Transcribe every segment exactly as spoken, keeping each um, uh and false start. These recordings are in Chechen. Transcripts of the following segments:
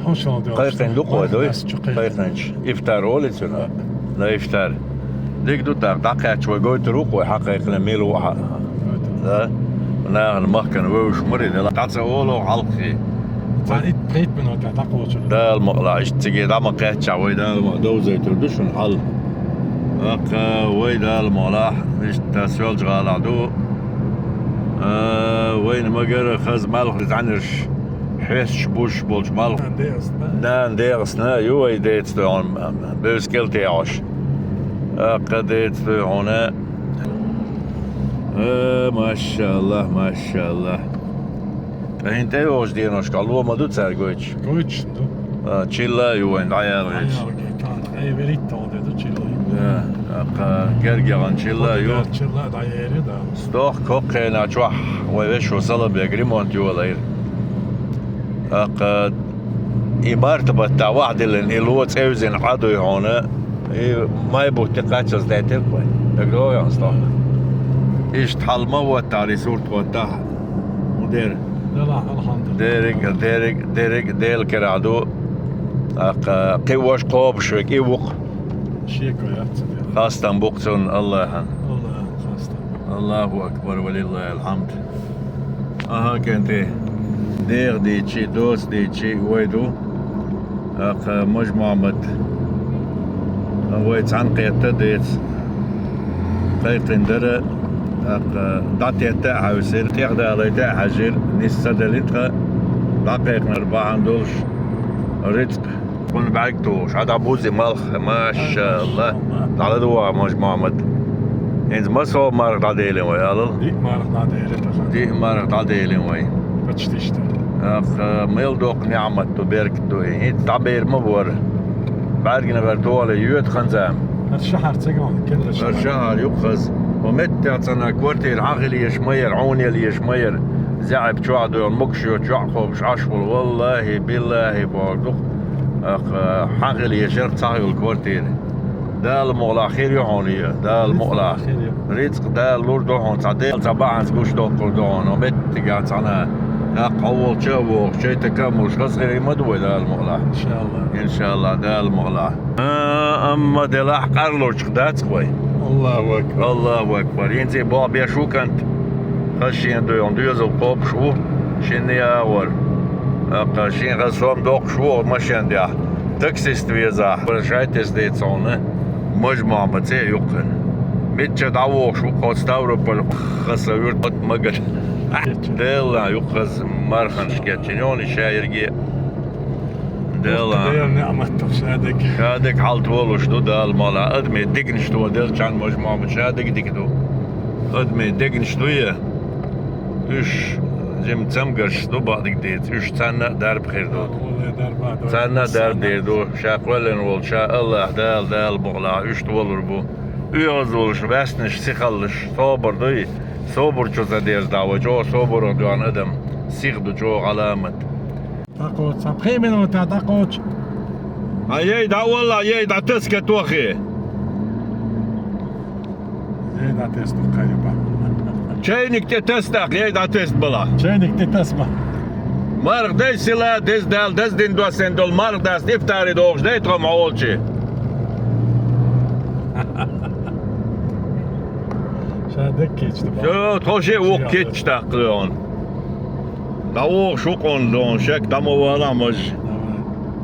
Хьо шо дел. Кхайкхина ду кхо, дуй? Кхайкхинчу. Ифтар олий цуьнан? Да, ифтар. Дика ду тӀаккха, дӀакхаьчча вай гойтур ву кхо, хьан кхайкхина мила ву хьан. Гойтур. Да? Нахана махкана вевзаш маре, дела. ДӀа ца олу хьалххе. Цхьа итт-пхийтта минута дӀакхочур. Дала мукъалахь, иштта циге дӀа ма кхаьччахь, вай Дала ма довзуьйтур ду шуна хьал. ТӀаккха вай Дала мукъалахь, иштта Соьлжа-ГӀалахь ду. А, вайна магара хаза малх зӀаьнарш. Хьоьстуш буш болчу малх. Нана дегӀасна. Нана дегӀасна, ю вай деца дуй хьуна, бевза кӀел тӀе Ӏаш. ТӀаккха деца дуй хьуна. Э, машаллахӀ, машаллахӀ. Ткъа хӀинца тӀейогӀучу деношкахь ло ма ду цаьрга гойтуш? Гойтуш ду. А, чилла а ю вайн, дӀаялгӀича. ДӀаялгӀа, тӀаккха, ткъе вуьрхӀитта де ду чилла. Да, тӀаккха герга яхана чилла а ю. Чилла а дӀаери, да. Стохка хӀокху хенахь чохь вай вешо Салабек ремонт йолайра. ТӀаккха и марта баттахь вахдиллина, и ло цӀевзина Ӏа дуй хьуна, и май бутт кхаччалц даьттира вай. ДагадогӀий хьуна стохка? Иштта хьал ма хӀоттахьара, и сурт хӀоттахь, хӀун дера? Делахь, алхьамдулиллахӀ. Дерриг, дерриг, дерриг Делан карахь ду. ТӀаккха кхин ваша кхобуш верг и ву-кх. Шеко яц ца дела. Хастам бу-кх цунна АллахӀана. АллахӀана хастам. АллахӀу акбар, ва лиллахӀил хьамд. Аха, кӀентий, дегӀ дийцчи, доса дийцчи вай ду. ТӀаккха Мажа-Мохьмад вай цхьаьна кхетта деца кхайкхина дара. ТӀаккха дӀатетта а хьаьвсира, тӀехдалайта а хьаьжира, нис ца делира тхан, дӀакхайкхинарг бахьана долуш, рицкъ. Кхунна бӀаьрг тухуш, хьан дӀабузий малх, машалла. ДӀаладу ваха, Мажа-Мохьмад. ХӀинца масо марха дӀаделина вай, алал? Диъ марха дӀаделира тхан. Диъ марха дӀаделина вай. Почти что. ТӀаккха мел доккха ниӀмат ду, беркат ду и. ХӀинца дӀабер ма бора. БӀаьргана гӀар тохале йоьду ханза. ХӀара шахьар ца гон, кхин а шахьар. ХӀара шахьар ю-кх хаза. Хьо меттехь цхьана квартира хьан хила езаш ма яра, хьуна яла езаш ма яра. ЗаьӀап чохь доьгӀна, могуш йоцу чохь кхобуш Ӏаш волу. ВаллахӀи, биллахӀи, бохург ду-кх. Ах, хьан хила езаш яра цхьа йолу квартира. Дала мукъалахь хир ю хьуна и, Дала мукъалахь. Рицкъ хир ю. Рицкъ Дала лур ду хьуна, цхьа Дела цхьа бахьанца гуш доккхур ду хьуна, меттигехь цхьана. ТӀаккха хьо волчу а вогӀуш, чай така а муш, хаза хир ма ду вай, Дала мукъалахь. Иншалла. Иншалла, Дала мукъалахь. А, амма делахь къарлурчух дац вай. Аллаху акбар. Аллаху акбар. ХӀинца боху беш ву кӀант. Хаза шена дуьйхьун доьзал кхобуш ву, шинна а агӀор. ТӀаккха шен хаза сом доккхуш ву машен тӀехь. Таксист везахь. Бара шайтес децахьуна. Мажа-Мохьмад цӀе а юккъехь. Мичча дӀавогӀуш ву кхо Ставрополь хаса вуьрт магар. Делла юккъехь марханаш кечйина йони шаьрге. Делла. Дела неӀмат ду шадерг. Шадерг хьалатолуш ду Дала мукъалахь. Адамийн дегнаш тоделчхьана Мажа-Мохьмад шадерг дика ду. Адамийн дегнаш ду я. Уьш жима цамгарш ду бакъдерг дийца. Уьш царна а дарба хир ду. Царна а дарба дийр ду. Ша кхоьллина волу ша Аллах Дала, Дала мукъалахь уьш толур бу. ОьгӀаз волуш, ваьснаш, сихаллаш, собар дуй. Собар чу ца деза дӀа вай. ЧӀогӀа собар а доьгӀна адам. Сих ду чӀогӀа Ӏаламат. ДӀакхочу, цхьа пхи минута дӀакхочу. А ей, дӀа валла, ей, дӀа таска тохе. Ей, дӀа тесна кхайба. Чайник тӀе тасдаккха, ей, дӀа тест бала. Чайник тӀе тасма. Марх дай сила, дез дал, дез дин доссен дол, марх даст ифтари дохуш дай тхо молчи. Ша дек кечта. Всё, тхо ше вук кечта кхлеон. ДӀавогӀуш ву къонна дона, шек дӀа ма вала, маж.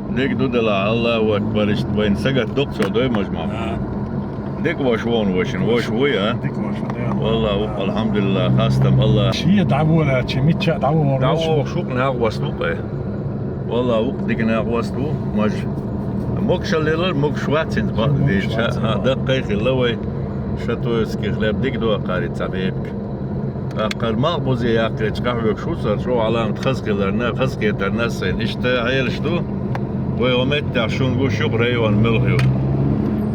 Давай. Дика ду дела, Аллаху акбар, иштта вайна сагатдоккху цо, дой, маж, мама? Да. Дика ваша вон вашина, ваша вуй, а? Дика ваша, да. Валла, ву, алхьамдулиллах, хастам Аллах. Шен дӀаволача, мичча дӀаволаш? ДӀавогӀуш ву-кх, нагӀваст ву-кх, э. Валла, ву-кх дика нагӀваст ву, маж. Могушалла лелар, могуш вац хӀинца бакъдийча. Могуш вац, а, даккхай хилла вай. Шатуевский хлеб дика ду акхари ца бепиг. ТӀаккха хӀара малхбузе яккхийча къахьоьгуш ву сан, чӀогӀа Ӏаламат хаза хиларна, хаза кхетарна сайна. Иштта хьелаш ду, вай хӀо меттехь шуна гуш ю-кх район муьлха ю.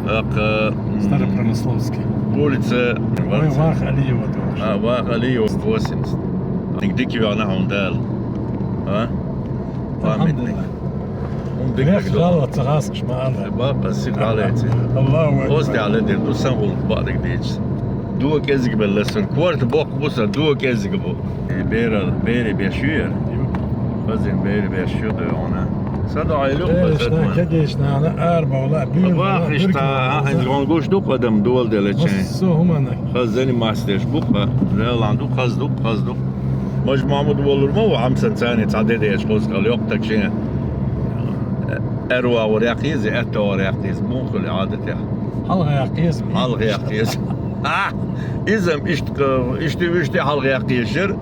ТӀаккха, м, Старопромысловский. Улица. Вай Ваха Алиева дохуш. А, Ваха Алиева, восемьдесят. Дика веана хьуна Дала. А? Памятник. Алхьамдулиллах. ХӀун дика дагадогӀу? Ца гӀаскаш ма ала. Бакъ, ас сиха дӀалеци. Аллаху акбар. Оцу тӀехь ледира ду сан гӀуллакх бакъдерг дийца. Дог кӀезиг белла сан. Корта боккха бу сан, дог кӀезиг бу. Э, берал, бери беш ю яра? Ю. Хазин бери беш ю дой хьуна. Ца доӀа йилла, кхеза дешна, дадман. Кхедешна, арабовла, буьйла, вахиштта, биркина, ахӀен, гӀон гуш ду-кх адам доладелча. Массо а хӀуманна. Хаза заниматься деш бу-кх, релан ду, хаза ду, хаза ду. Мажа-Махьмуд волур ма ву, Ӏамсан царни цхьа де деча хоза хила йоккхатаг шен. АьрвагӀур яккхийза, аьттагӀур яккхийза, муха хуьлу Ӏадатехь. Хьалха яккхийза. Хьалха яккхийза. А, иза-м иштта, иштта-вуьшта хьалха яккхийза яра.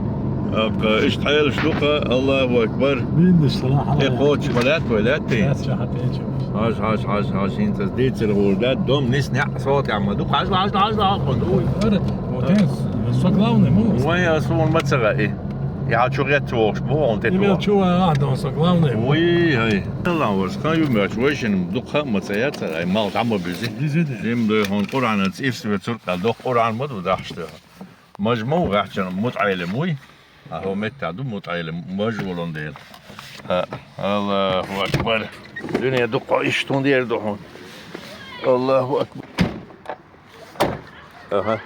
Аккха, иштта хьелаш ду-кха, Аллаху акбар. Биндаш сала хьалха. Э, кхочуш ма лаьтта вай, лаьттий? Лаьтта, ша хьан тӀечу. Хьажа, хьажа, хьажа, хьажа, хӀинца ас дийцар гӀур даьтта, дом нисна яӀ, со тӀехь ма ду. Хьажа, хьажа, хьажа, хьажа, хьажа, ду. Ара, вот, э, со главный ма ву. Вай, ас вон ма ца гӀа и. Я чу гӀетта вогӀуш ма вогӀун тӀе. И мел чу ван ахь дон со главный. Вуй, хӀай. Аллах варс, хан ю моьттуш, вай шин дукха ма ца яцара, ай, мал дӀа ма буьзи. Буьзи де. Дим дой хьуна Къуръанца ирс вецур кхел, доккха Къуръан ма ду дахьаш тӀехь. Мажа ма ву гӀаьччана, мутаӀелим вуй. А хӀо меттехь ду мутаӀелим, мажа волун дела. ХӀа, Аллаху акбар. Дуьне дукха иштта хӀун дер ду хьуна. Аллаху акбар. Аха.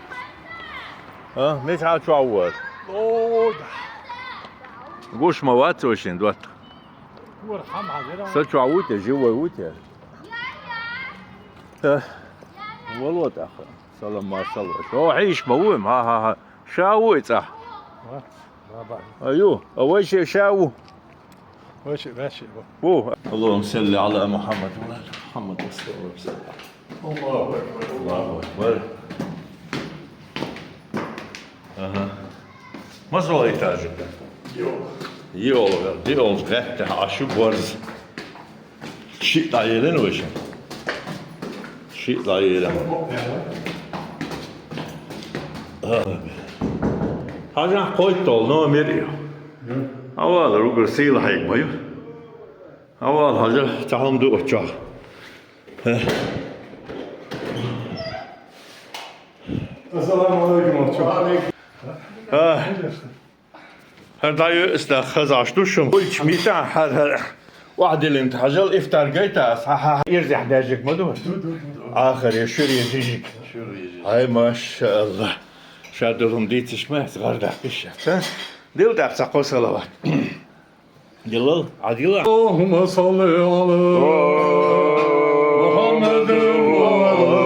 А, мичахь чохь ву ас? О, да. Гуш ма вац вай шин доттагӀа. Са чохь ву те, живой ву те? Э, вало тӀаккха. Салам, маршалла. О, хьийш ма ву, ха-ха-ха. Ша ву и цӀахь? Ва, ва, ва. А ю, а вай шен ша ву? Вай шен, вай шен ву. Ву. Аллахумма салли Ӏала Мухаммад ва Ӏала Мухаммад ва саллим. Аллаху акбар, Аллаху акбар. Аха. Масала этажик? Йо. Йо, диъолчу гӀаьттехь Ӏаш ю борз. Шиъ дӀаелина вай шен? Шиъ дӀаелина. Хьажахь кхойтталгӀа номер ю. Хьавалар угар сийлахьега ма ю. Хьавала, хьажа, цхьа хӀума ду оцу чохь. Ассаламу алейкум, оцу чохь. А. ХӀара дӀайоьъуш даккха хазахь ду шуна. Вуьйцу митахь хӀара, хӀара охьадиллина хьажал, ифтар гайта ас, хьан, хьан, хьан ирзехь даьжжиг ма ду? Ду, ду, ду, ду. Ахаре, шуьре, жижиг. Шуьре, жижиг. Ай, машааллах. Ша долу хӀума дийцича ма яц, гӀар даккхиш яц, а? Дилла тӀаккха цхьа кхо салават. Диллал, Ӏадила. اللهم صل على محمد وعلى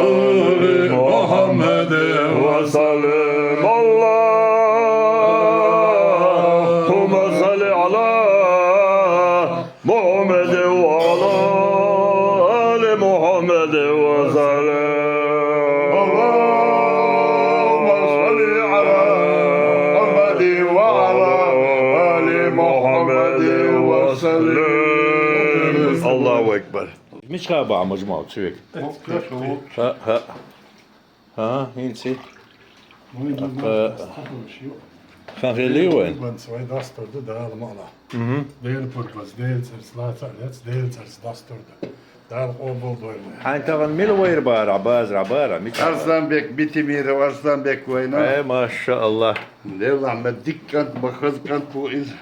آل محمد وسلم. اللهم صل على محمد وعلى آل محمد وسلم. اللهم صل على محمد وعلى آل محمد وسلم. Аллаху акбар. Мичхьа бахьа мажмал цуьнга? ХӀа, хӀа. ХӀа, хӀинца. Вайн ду Аккха. Дас тахана шу. Хан хилли вайн? Пурбанца вай дастор ду, Дала ма ала. Мгм. Дела пурбанца, Дела цӀарца лаца а лец, Дела цӀарца дастор ду. Дала къобал дойла. Хьайн тахана мила вайра бара, базара бара, мича? Арсланбек Битимиров, Арсланбек вайна. Э, машааллах. Делахь ма дика кӀант, ма хаза кӀант ву иза.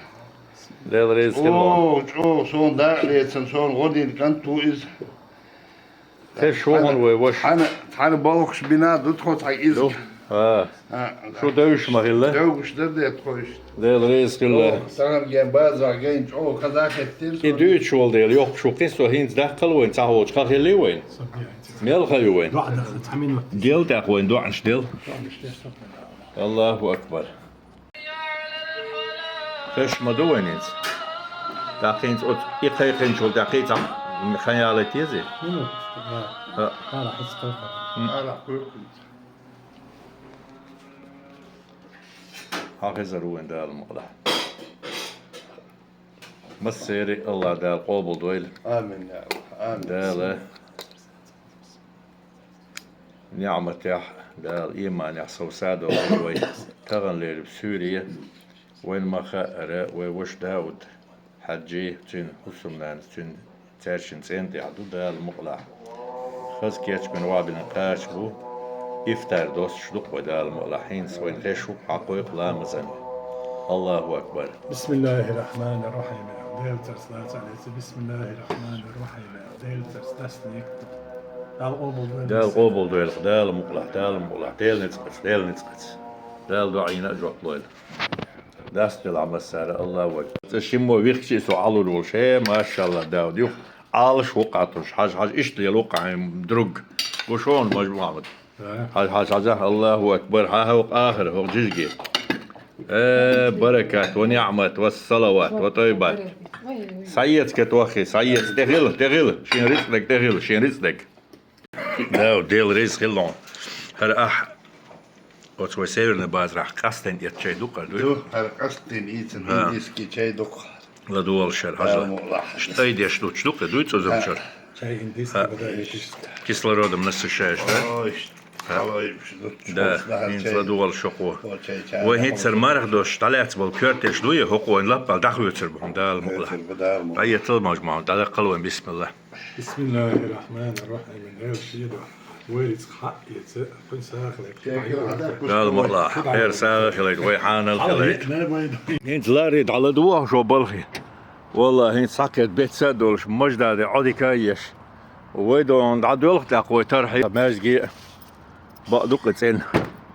Дела реза хила. О, чӀогӀа, суна дакъа лецан, суна гӀо дина кӀант ву иза. Хезаш ву хьуна вай ваша. Цхьана, цхьана балхаш бина ду тхо цхьа иза. Ду. А. А, шу девзаш ма хилла? Девзаш дара де тхо иштта. Дела реза хила. О, тахана ген база гайн чӀогӀа хаза хеттира. И дуьйцуш волу дела, йоккхуш ву кхин со хӀинца даккхал вайн, цхьа волчу хан хилли вайн? Мел хан ю вайн? ДоӀа даха, цхьа минут. Дел тӀаккха вайн доӀанаш дел. Аллаху акбар. Хезаш ма ду вайн хӀинца? ТӀаккха хӀинца оцу и кхайкхинчул тӀаьхьа кхин цхьа хан ялийта езий? Минут, да. ХӀаъ. Ара хьаьца кхайкхина. М. Ара кхайкхина. Хьан хезар ву вайн Дала мукъалахь. Массеран а Аллах Дала къобал дойла. Амин, я Аллах. Амин. Дала ниӀматехь, Дала ийманехь сов садо вай, таханлера суьйре, вайна ма-хаъара, вай ваша Дауд Хьаьжи, цуьнан хӀусамнанас, цуьнан цаьршиннан цӀен тӀехь ду, Дала мукъалахь. Хаза кечбина, вабина кхача бу, ифтар достуш ду-кх вай, Дала мукъалахь. ХӀинца вайна хезаш ву-кх хьан кхойкху ламазан. Аллаху акбар. بسم الله الرحمن الرحيم. Делан цӀарца лаца а леци. بسم الله الرحمن الرحيم. Делан цӀарца дастиниг. Дала къобал дойла. Дала къобал дойла, Дала мукъалахь, Дала мукъалахь. Делан ницкъаца, Делан ницкъаца. Дала доӀина а жоп лойла. Дас делахь массара, Аллаху акбар. Цкъа шиммо вихчи со Ӏалур волуш. Э, машалла, Дауд, юха Ӏалаш ву-кх Ӏа тхуш. Хьажа, хьажа, иштта лела ву-кх Ӏа хьайн друг. Гуш ву хьуна, Мажа Мухьаммад. Хьажа, хьажа, хьажа, Аллаху акбар. Хьан хӀокху ахара, хӀокху жижиге. Э, баракат, ва ниӀмат, ва салават, ва тайбат. Схьаэца кхетта ваххе, схьаэца. ТӀехила, тӀехила. Шен рицкъаниг тӀехила, шен рицкъаниг. Да, Дела реза хила хьуна. ХӀара ахь, оцу вай северный базарахь къастийна эцна чай ду-кх хӀара, дуй? Ду, хӀара къастийна ийцина индийский чай ду-кх хӀара. ЛадогӀалаш хӀара, хьажал. Дай деш лучу ду-кх, дуй, цӀузамчуьра? Чай индийский, вода индийская. Кислородом насыщаешь, да? Ой, халой, да, хӀинца ладогӀалаш хӀокхо. Вай хӀинца хӀара марха доцуш дӀалаьцна болу коьртеш дуй, хӀокхо вайн лаппал дӀахоьцур бу хьуна, Дала мукъалахь. ДӀаэцал, Мажа Мухьаммад, дӀадаккхал вайн, бисмиллахӀ. Бисмиллахир-рахманир-рахим. Дела шен дуьхьа вай рицкъ хьаэца, кхуьнан сагӀа хилийта. Дала мукъалахь, хӀара сагӀа хилийта, вай хьанал хилийта. ХӀинца ларий дӀаладогӀа шо балхе. Валлахь, хӀинца схьакхетта бецна а долуш, мажда де Ӏодика а еш. Вай догӀун дӀадоьлху тӀаккха вай тархье. Маьждиге а бакъ ду-кх и цӀена.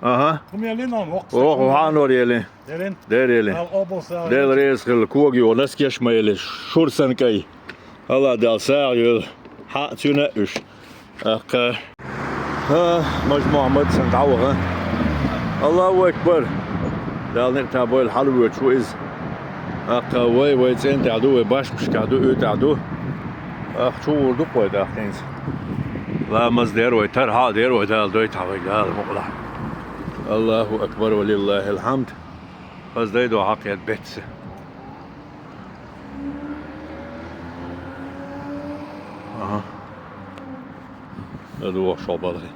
Аха. ХӀума еллина хьуна воккха? Оха хьанор еллина. Еллина? Дера еллина. Дала къобал сагӀа. Дела реза хила, кога йо, носкеш ма еллина, шура санна кӀай. АллахӀ Дала сагӀа йойла хьан а, цуьнан а уьш. ТӀаккха. ХӀа, Мажа Мухьаммад санна дӀаваха. Аллаху акбар! Дала некъ табойла, хьалавоьдуш ву иза. ТӀаккха вай, вай цӀен тӀехь ду, вай башмашкахь ду, уьйтӀахь ду. ТӀаккха чу гӀур ду-кх вай тӀаккха хӀинца. Ламаз дер вай, тархьа а дер вай, Дала дойтахь вайга, Дала мукъалахь. Аллаху акбар ва лиллахил хьамд. Хаза дай до хьакхет бецца. Аха. АллахӀ шо балхе.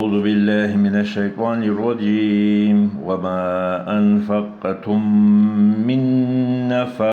أعوذ بالله من الشيطان الرجيم. وما أنفقتم من نفقة